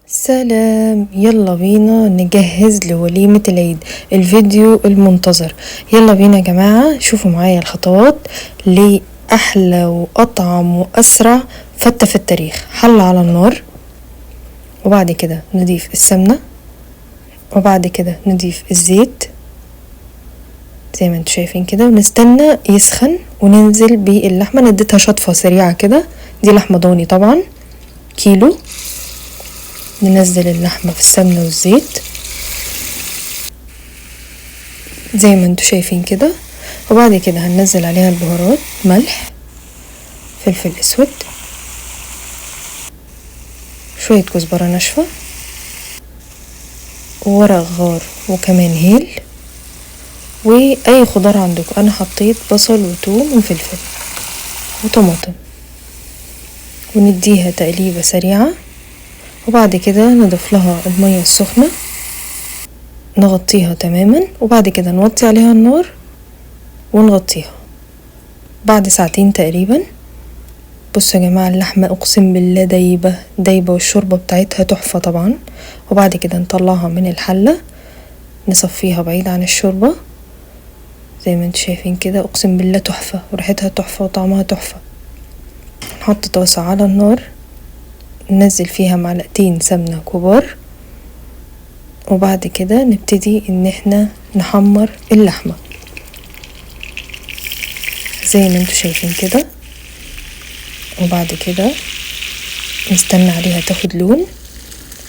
سلام. يلا بينا نجهز لوليمة العيد، الفيديو المنتظر. يلا بينا يا جماعة، شوفوا معايا الخطوات لأحلى وأطعم وأسرع فتة في التاريخ. حلة على النار، وبعد كده نضيف السمنة، وبعد كده نضيف الزيت زي ما انتوا شايفين كده، ونستنى يسخن وننزل باللحمة. انا اديتها شطفة سريعة كده، دي لحمة ضاني طبعا كيلو. ننزل اللحمة في السمنة والزيت زي ما انتوا شايفين كده، وبعد كده هننزل عليها البهارات: ملح، فلفل اسود، شوية كزبرة ناشفة، وورق غار، وكمان هيل، واي خضار عندكم. انا حطيت بصل وتوم وفلفل وطماطم، ونديها تقليبة سريعة، وبعد كده نضيف لها المية السخنة، نغطيها تماما، وبعد كده نوطي عليها النار ونغطيها بعد ساعتين تقريبا. بصوا يا جماعة، اللحمة اقسم بالله دايبة دايبة، والشوربة بتاعتها تحفة طبعا. وبعد كده نطلعها من الحلة، نصفيها بعيد عن الشوربة زي ما انتوا شايفين كده. اقسم بالله تحفة، وريحتها تحفة وطعمها تحفة. نحط طاسة على النار، ننزل فيها معلقتين سمنة كبار، وبعد كده نبتدي ان احنا نحمر اللحمة زي ما انتوا شايفين كده. وبعد كده نستنى عليها تاخد لون،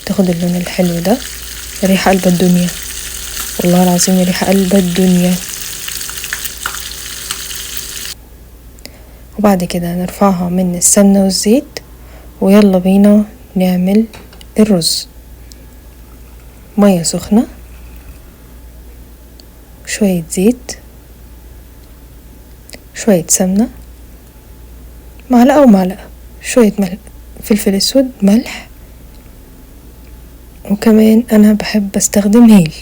تاخد اللون الحلو ده. ريحة قلب الدنيا، والله العظيم ريحة قلب الدنيا. وبعد كده نرفعها من السمنة والزيت، ويلا بينا نعمل الرز. مية سخنة، شوية زيت، شوية سمنة، معلقة ومعلقة، شوية ملح، فلفل اسود، ملح، وكمان انا بحب استخدم هيل.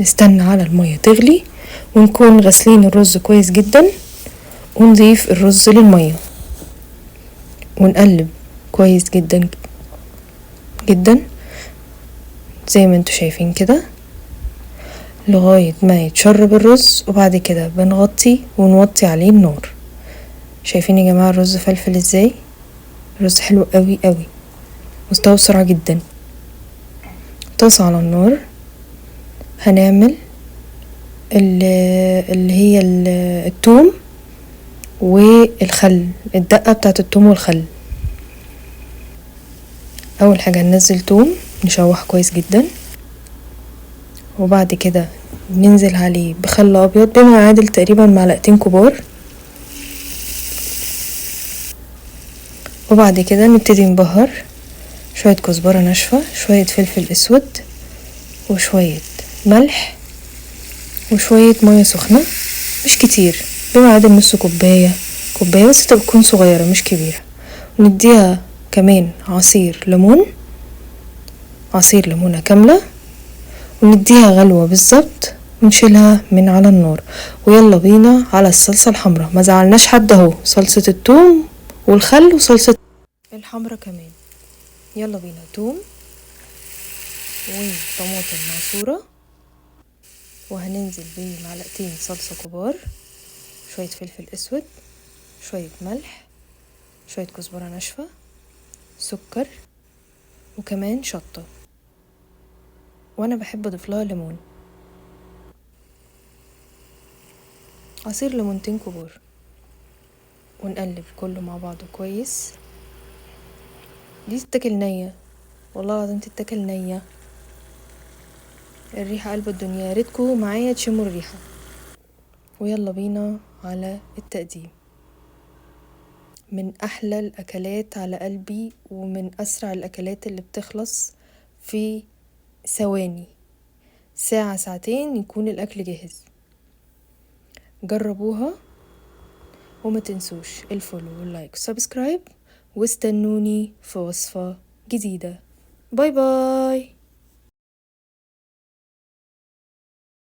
نستنى على المية تغلي، ونكون غسلين الرز كويس جدا، ونضيف الرز للمية ونقلب كويس جدا جدا زي ما انتوا شايفين كده لغاية ما يتشرب الرز. وبعد كده بنغطي ونوطي عليه النار. شايفين يا جماعة الرز فلفل ازاي؟ الرز حلو قوي قوي، مستوى بسرعة جدا. طاسة على النار، هنعمل اللي هي التوم والخل، الدقة بتاعت التوم والخل. اول حاجة هننزل توم نشوح كويس جدا، وبعد كده ننزل عليه بخل ابيض بما يعادل تقريبا معلقتين كبار. وبعد كده نبتدي نبهر شوية كزبرة ناشفة، شوية فلفل اسود، وشوية ملح، وشوية مية سخنة، مش كتير، بما يعادل نص كوباية، كوباية بس تكون صغيرة مش كبيرة. ونديها كمان عصير ليمون، عصير ليمونة كاملة، ونديها غلوة بالظبط، ونشيلها من على النار. ويلا بينا على الصلصة الحمراء. ما زعلناش حد اهو، صلصة التوم والخل وصلصة الحمراء كمان. يلا بينا، توم وطماطم معصورة، وهننزل بمعلقتين صلصة كبار، شوية فلفل اسود، شوية ملح، شوية كزبرة ناشفة، سكر، وكمان شطة، وانا بحب اضيف لها ليمون، عصير ليمونتين كبار، ونقلب كله مع بعضه كويس. دي تتاكل نية، والله العظيم تتاكل نية. الريحة قلب الدنيا، يا ريتكم معايا تشموا الريحة. ويلا بينا على التقديم. من احلى الاكلات على قلبي، ومن اسرع الاكلات اللي بتخلص في ثواني، ساعة ساعتين يكون الاكل جاهز. جربوها وما تنسوش ال follow وال like وال subscribe، واستنوني في وصفة جديدة. bye bye.